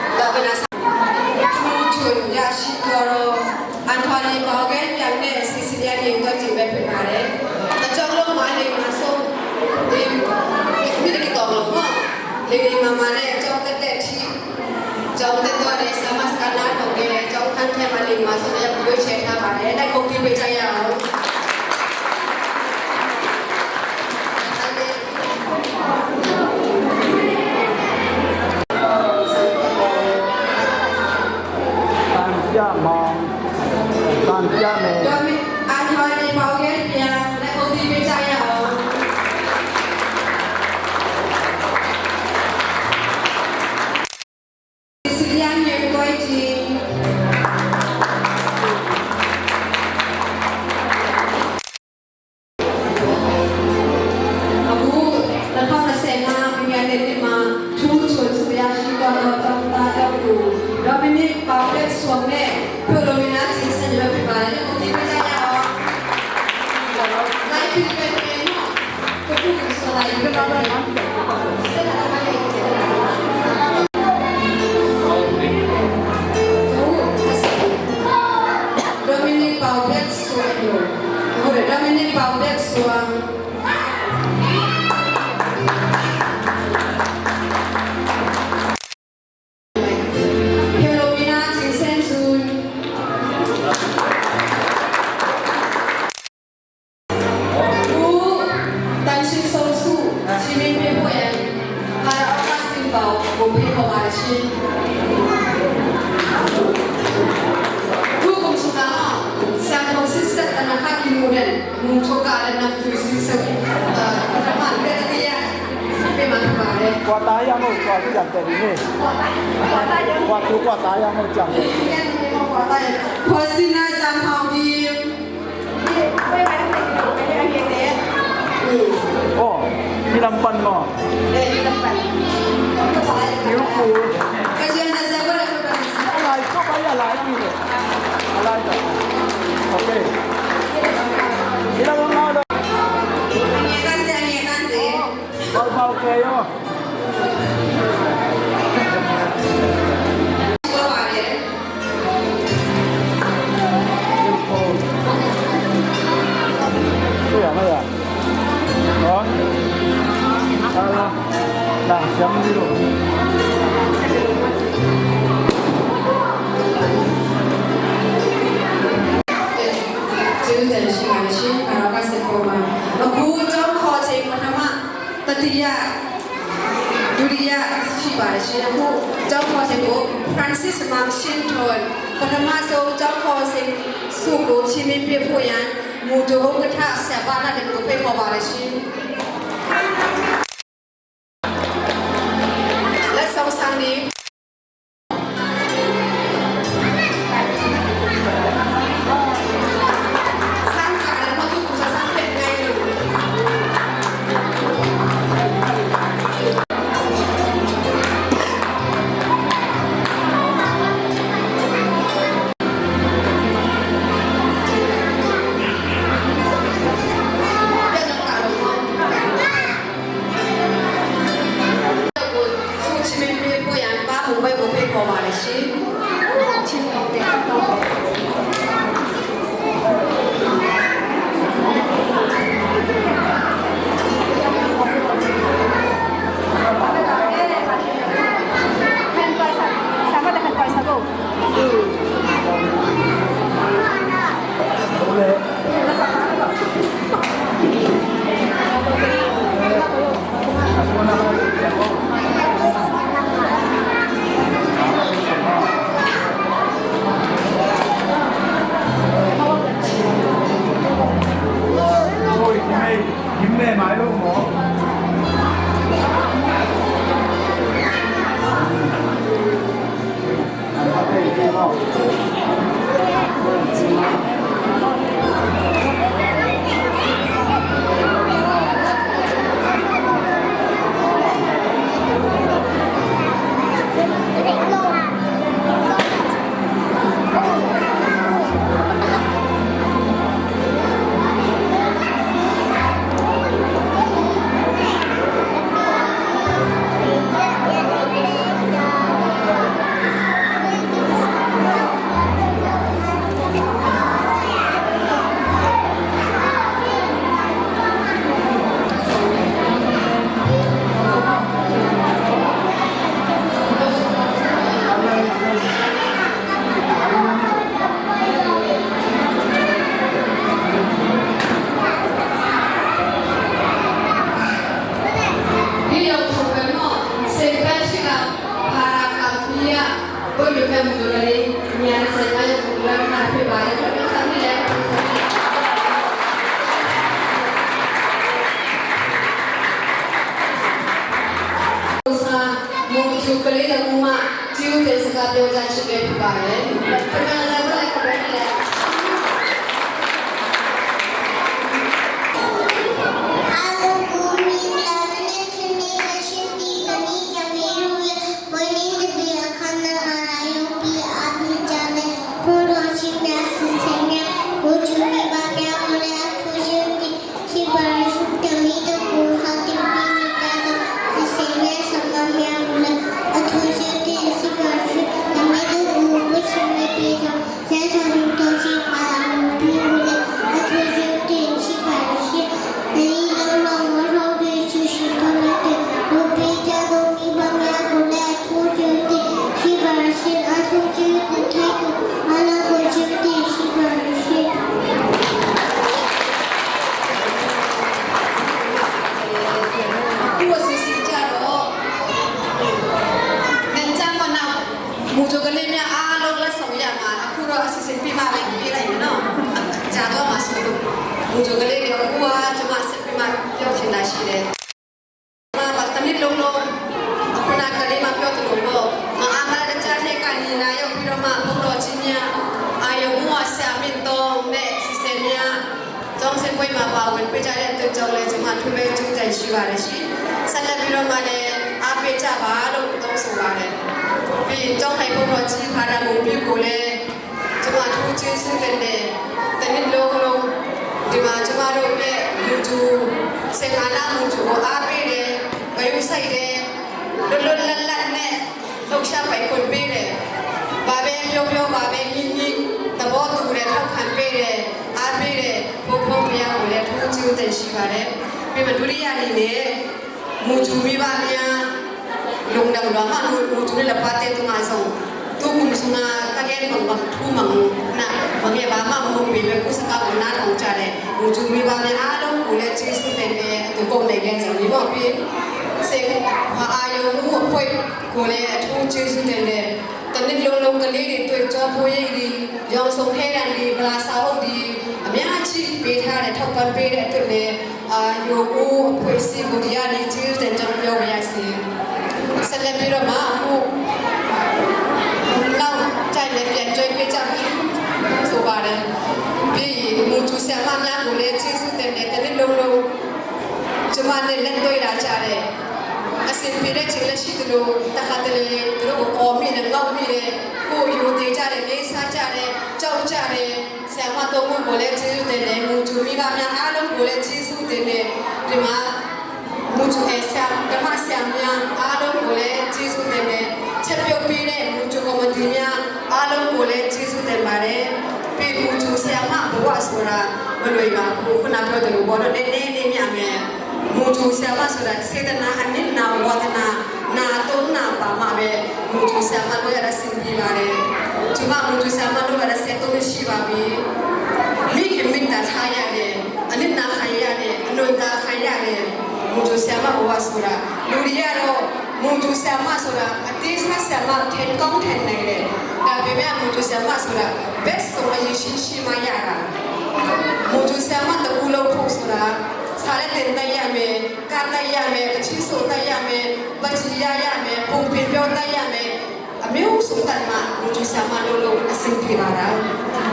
ต่อไปนะ ထူးချွန်ရရှိသွားသော အန်ထိုနီ ပေါက်ဂဲပြိုင်နှင့် စီစီလီယာ ညိုကွဲ တင်ပေးဖြစ်ပါတယ်။ တစ်ကျောင်းလုံးမှာ လိမ္မာဆုံး ဒီနေ့တစ်ကျောင်းလုံးမှာ လိမ္မာမာနဲ့ ကျောင်းတက်တဲ့အထိ ကျောင်းတက်သွားတဲ့ ဆရာမစကားနားထောင်တဲ့ ကျောင်းခန်းထဲမှာ လိမ္မာဆုံးတစ်ယောက် ရွေးချယ်ထားပါတယ်။ လိုက်ခုတ်တီးပေးကြရအောင်။ တန်ပြမောင်၊ တန်ပြမယ်။ ဒေါ်မင်း၊ အန်ထိုနီ ပေါက်ဂဲပြိုင် လိုက်ခုတ်တီးပေးကြရအောင်။ စီစီလီယာ ညိုကွဲ တင်။ အခု နှစ်ထောင့်နှစ်ဆယ့်ငါး ပညာသင်နှစ်မှာ ထူးချွန်ဆုရရှိသွားသော ကျောင်းသားကျောင်းသူ ဒေါ်မီနစ် ပေါက်ဂဲစွမ်နဲ့ ဖိလိုမီနာ တင်ဆက်ပေးမှာဖြစ်ပါတယ်။ လက်ခုပ်တီးပေးကြရအောင်။ လိုက်ပြီးပဲနော်။ ဒေါ်မီနစ် ပေါက်ဂဲစွမ်။ ဟုတ်တယ်၊ ဒေါ်မီနစ် ပေါက်ဂဲစွမ်။ ဖိလိုမီနာ တင်ဆက်စွမ်။ ဦးသန်းရှင်စိုးဆူ ချီးမြှင့်ပေးဖို့ရန် ပါရာအော့ကတ်တင်ပါကို ဖိတ်ခေါ်ပါတယ်ရှင်။ ဒုက္ကမ္ဘာ့ဆန်ခုံစစ်ဆက် တနခါကီလူနဲ့ မူချိုကလည်း နမ်တူစီဆက် ပထမလက်တရား စစ်ပေးမှာဖြစ်ပါတယ်။ ကွာသားရမို့ ကွာကြံတယ်ဒီနေ့။ ကွာသူကွာသားရမို့ ကြံတယ်။ ခွာစီနာ စံဖောင်ကြီး။ အော်၊ ဒီလမ်းပန်းနော်။ ဒီလမ်းပန်း။ ဒီလမ်းပန်း။ ကစံနစံပါလကပန်း။ အလိုက် ကပန်းရလိုက်ပြီလေ။ အလိုက်တော့။ Okay. Ang ngatan te, ang ngatan te. Bau, bau, kayo. Children, she, she, uh, basketball ma. Aku jong ko che matama. Tatiya, duriya, shi ba shi aku, jong ko se ko, Francis Mang Shin Thon, pathama so jong ko se su ko, shi min pe po yan, mu jo ko ka tha, sia ba na de ko pe ko ba shi. Let's song sang ni. Mujo ka lim ya a lok la song ya ma, a kuro a sisin pi ma lek pi la ino. Ja to ma su. Mujo ka lim ya a kuro a cuma sin pi ma pyo chin na shi le. Ma bak tamit long long. A kuna ka lim ma pyo to long long. Ma a ma la da ja te ka ni na yo pi ro ma pong ro chin ya. A yo mu a sia min tong ne sisin ya. Jong sen poi ma pa wen pe ja le tu jong le jong ma thu me jong jai shi wa le shi. San le pi lo ma le a pe ja ba lo tong so wa le. Pi jong hai pong lo chi pa da mong pi ko le. Jong ma thu chi su ten le. Te Lung lung, dima cuma roke, mucu, sengana mucu ko ape de, kayu sai de, lulun lalat ne, loksa pai kun pe de, babe pyo pyo, babe nging nging, tabo tu de, thau khan pe de, ape de, pong pong pia ko le, tu ciu ten shi ba de, pe ma duriya ni ne, mucu mi ba mia, lungdam lua mah, mucu ni la pate tu mah zong. Tu kum sunga ka gen bang bang thu mang na, bang he ba mah hong pe me ku saka ku na thong ca le. Mucu mi ba mia a long ku le Jesu ten le, tu kong le gen zong ni mah pi. Seng ha a yo mu poi ku le tu Jesu ten le. Tanin long long ka le di tu e cho poi di, yong song he dan di, bala sa ho di. A mia ci pe tha le, thok pan pe le tu le. A, yo u, pui si bu dia ni ci ten jong yo ya si. Sa le pi ro ma, u. Nau, cai le pian joi pi jam. So ba de. Pi, mucu sia ma mia bu le ci su ten le ten ni lo lo. Cuma ne len doi da ca de. A sin pi de ci le si tu lo, ta kha te le, tu lo o mi le ngau mi le. Ku yu te ca de, ne sa ca de, cau ca de. Siamah tawh mu ko le Jesu te ne, mucu mi ba mia a long ko le Jesu te ne, rima mucu e siam, rima siam mia a long ko le Jesu te ne, chapyo pi ne, mucu ko ma di mia a long ko le Jesu te ba ne, pi mucu siamah bu wa sura, ma lui ba, bu kuna pyo te lu bo ne ne ne mia me. Mucu siamah sudah, Satan na anin na wata na, na tun na pa ma be, mucu siamah lo ya da sin bi ma de. Cuma mucu siamah lo ya da Satan ni shi ba bi. Mi kim min ta tha ya de, anin na kha ya de, anun ta kha ya de. Mucu siamah wa sudah. Lu dia lo, mucu siamah sudah, ati sa siamah ten kong ten nai de. Da be be mucu siamah sudah, best song a yi shi shi ma ya da. Mucu siamah ta u lo puk sudah, sa le ten ta ya me. Ka ta ya me, ka chi so ta ya me, ba chi ya ya me, pung pin pyo ta ya me, a miu sung tan ma, mucu siamah lo lo, a sin pi ba da.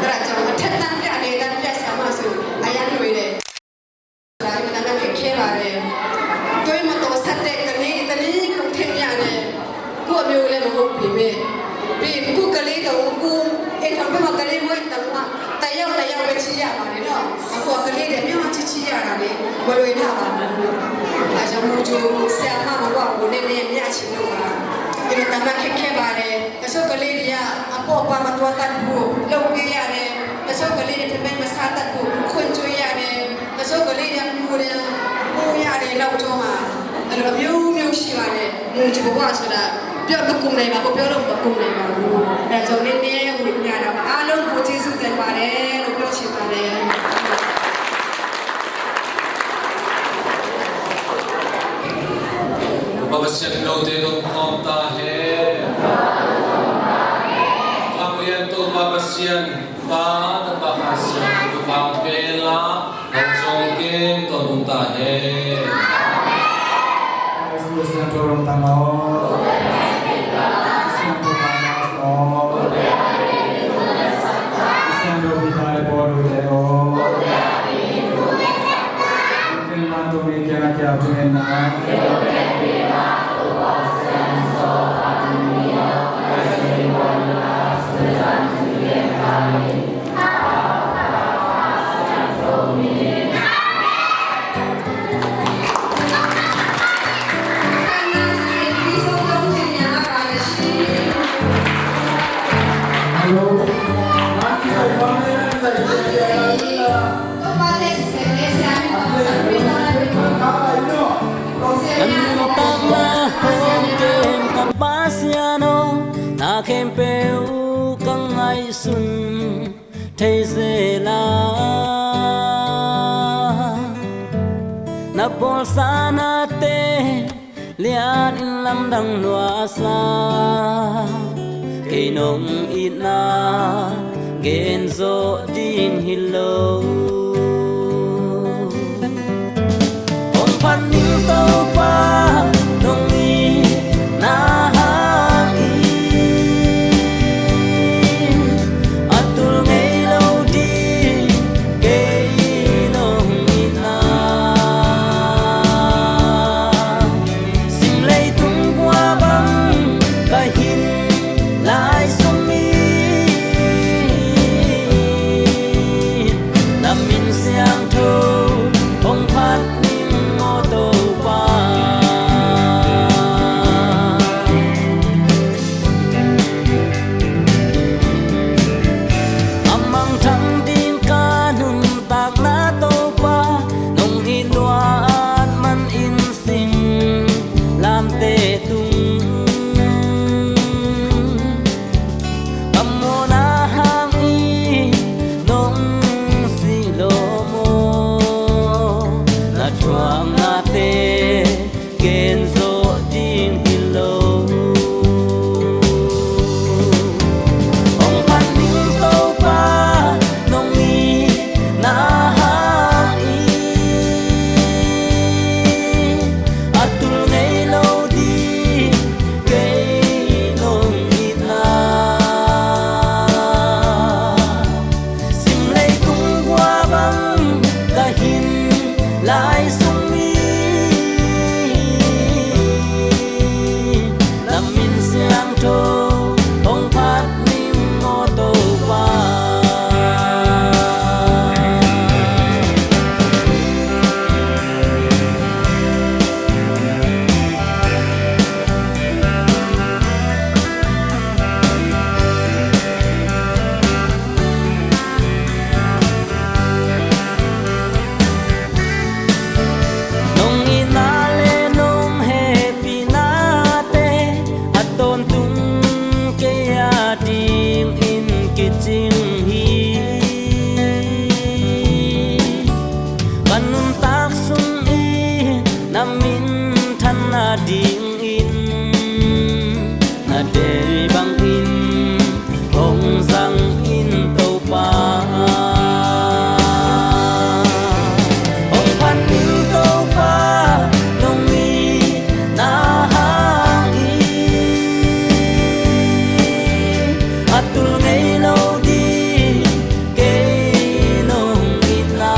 Ra chang a thet tan pia, a le tan pia siamah su, a yan lui le. Ra i ma na na ke ke ba le. Toi ma to sa te ka ni, ka ni kung theng ya le. Ku a miu le ma hong pi me. Pi ku ka le ka u ku, e thang pe ma ka le mo i tang ma. Ta yau, ta yau pe chi ya ma le no. A ku a ka le de miu ma chi chi ya na le. Ma lui na ba. A ja mucu siamah ma wa ku ne ne mi a chi no ba. I ma ta ma ke ke ba le. Ka so ka le de ya. A po pa ma tua ta ku. Lo ke ya le. Ka so ka le de pe ma sa ta ku. Kun chu ya le. Ka so ka le de mu le. Mu ya le lo cho ma. A lo miu miu shi ba le. Mucu ba wa so da. Pyo ba kum nei ba, ko pyo lo ba kum nei ba. Da zo ne ne, wi nya da ba. A lo ko Jesu te ba le, lo pyo chi ba le. Baba sian lo te dong khom ta he. Baba sian to, Baba sian. Pa, Tapa, Kha Siangtho vang pen la, hong zong kem tawh nung ta hen. Amen. Siangtho Rong Tang aw. Siangtho Pa Mas aw. Siangtho Peter le Paul te aw. Ken man to mi ken a kia tu hen na. Kan takna hong kem ka Pasian aw, na khempeuh ka ngaihsun thei zel a, na bawlsa nate lian in lamdang luahsa, kei nong itna gen zawh ding hi lo. Hong phat ning Topa, nong itna hangin a tul ngei lo ding kei nong itna. Sim leitung kua bang ka hin lai sungin Tua ngate gen zawh ding hi lo. Hong phat ning Topa, nong itna hangin a tul ngei lo ding kei nong itna. Sim leitung gua bang ka hin lai sung in, na min siangtho hong phat ning maw Topa. Nong itna le nong hehpihnate a tawntung kei a dingin kicing hi. Ka nuntak sungin na minthan a dingin na deih bangin hong zang in Topa. Hong phat ning Topa, nong itna hangin a tul ngei lo ding kei nong itna.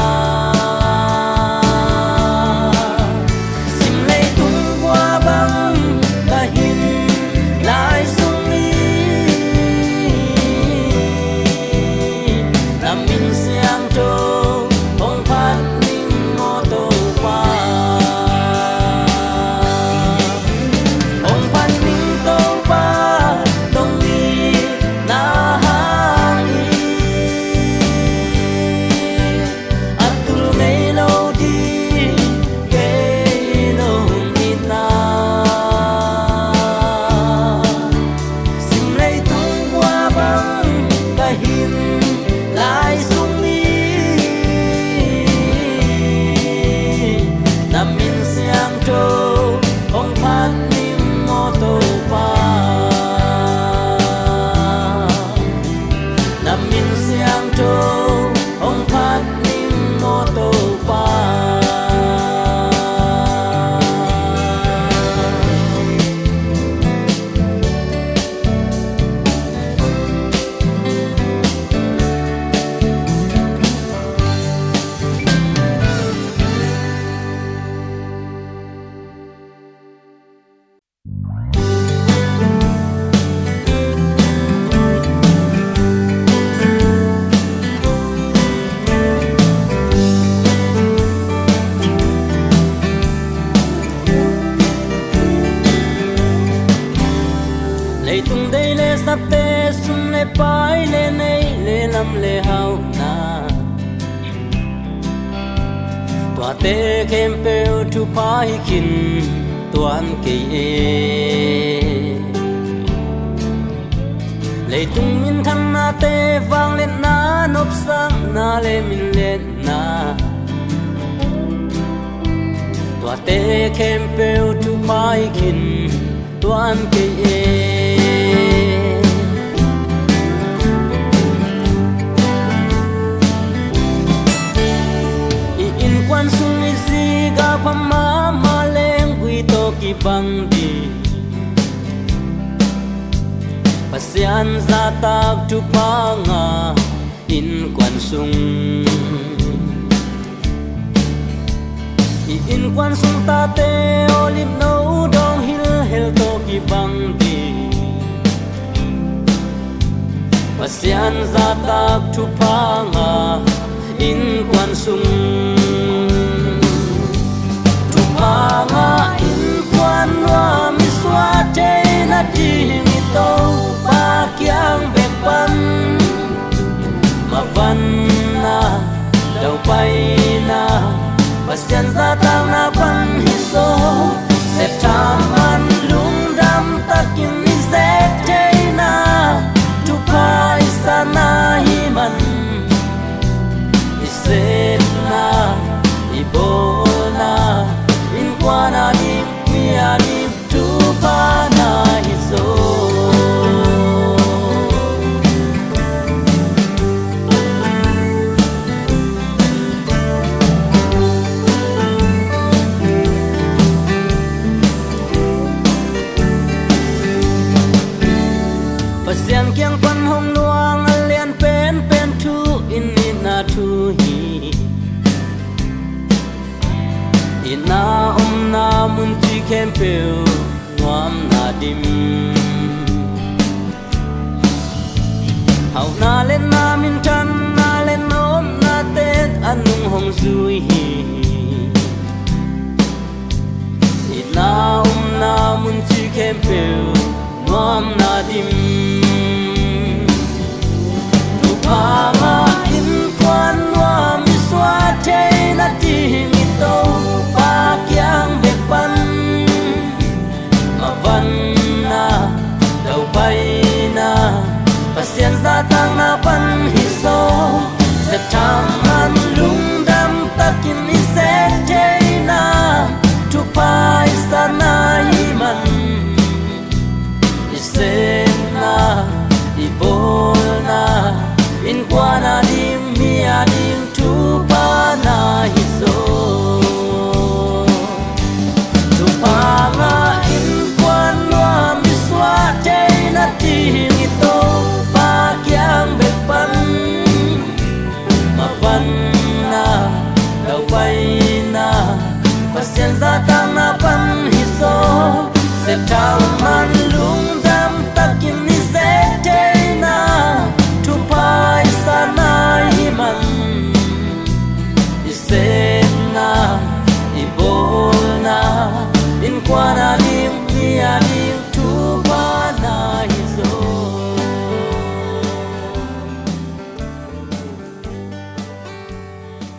Sim leitung gua bang ka hin lai sung in, na min siangtho hong phat ning maw Topa. Hong phat ning Topa, nong itna hangin a tul ngei lo ding kei nong itna. Sim leitung gua bang ka hin lai sung in, na min siangtho hong phat ning maw Topa. Na min siangtho hong phat ning maw Topa. Leitung dei le sapte, sum le pai le neih le lam le hauhna, tuate khempeuh thupha hi khin tuan kei e. Leitung minthannate, vangliatna, nopsakna le minliatna, tuate khempeuh thupha hi khin tuan kei e. I innkuan sung i zigah pha mahmah leng gui tawh kibang ding, Pasian zahtak thupha ngah innkuan sung. I innkuan sung tate olive no dawng hilhhel tawh kibang ding, Pasian zahtak thupha ngah innkuan sung. Thupha ngah innkuan nuam i suah theihna ding i Topa kiang bek pan mavanna, daupaina, Pasian zahtakna pan hi zaw. Septha man lungdam takin i zek theihna thupha i sanna hi man, i sepna, i bawlna, khempeuh nuamna dim. Hauhna le na minthanna le nopnate a nung hong zui hi. Itna umna mun ci khempeuh nuamna dim. Thupha ngah innkuan nuam i suah theihna ding i Topa kiang bek pan mavanna, daupaina, Pasian zahtakna pan hi zaw. Septham man lungdam takin i sep theihna thupha i satna hi man. I sepna, i bawlna, innkuan a ding, mi a ding thupha na hi zaw. Thupha ngah innkuan nuam i suah theihna ding i Topa kiang bek pan mavanna, daupaina, Pasian zahtakna pan hi zaw. Septham